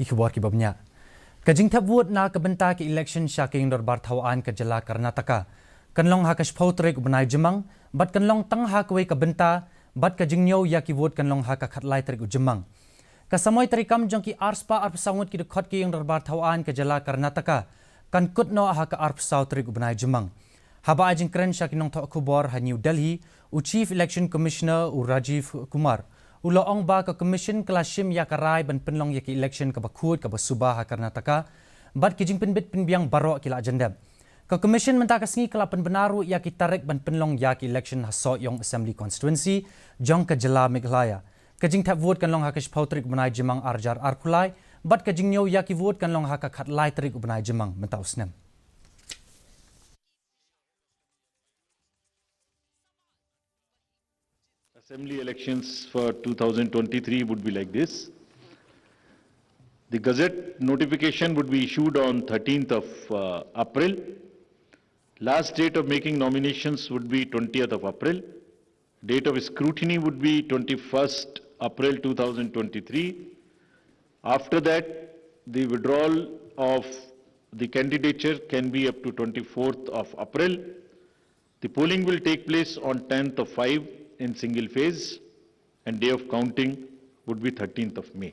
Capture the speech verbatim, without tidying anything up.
Ki khubor kiba bniah. Ka jingthep vote na ka bynta ka election sha ka Ïing Dorbar Thaw Aiñ ka jylla Karnataka kan long ha ka shiphew tarik u bnai Jymmang bad kan long tang ha kawei ka bynta bad ka jingñiew ïa ki vote kan long ha ka khatlai tarik u Jymmang. Ka samoi treikam jong ki arspah arphew saw ngut ki dkhot ka Ïing Dorbar Thaw Aiñ ka jylla Karnataka kan kut noh ha ka arphew saw tarik u bnai Jymmang. Haba ai jingkren sha ki nongthoh khubor ha New Delhi, u Chief Election Commissioner u Rajiv Kumar u la ong ba ka Commission ka la shim ïa ka rai ban pynlong ïa ka election kaba khuid kaba suba ha Karnataka bad ki jingpynbit pynbiang baroh ki la jan dep. Ka Commission mynta ka sngi ka la pynbna ruh ïa ki tarik ban pynlong ïa ka election ha Sohiong Assembly Constituency jong ka jylla Meghalaya. Ka jingthep vote kan long ha ka shiphew tarik u bnai Jymmang ar hajar arphew lai bad ka jingñiew ïa ki vote kan long ha ka khatlai tarik u bnai Jymmang mynta u snem. Assembly elections for two thousand twenty-three would be like this. The gazette notification would be issued on thirteenth of uh, April. Last date of making nominations would be twentieth of April. Date of scrutiny would be twenty-first April two thousand twenty-three. After that, the withdrawal of the candidature can be up to twenty-fourth of April. The polling will take place on tenth of five in single phase, and day of counting would be thirteenth of May.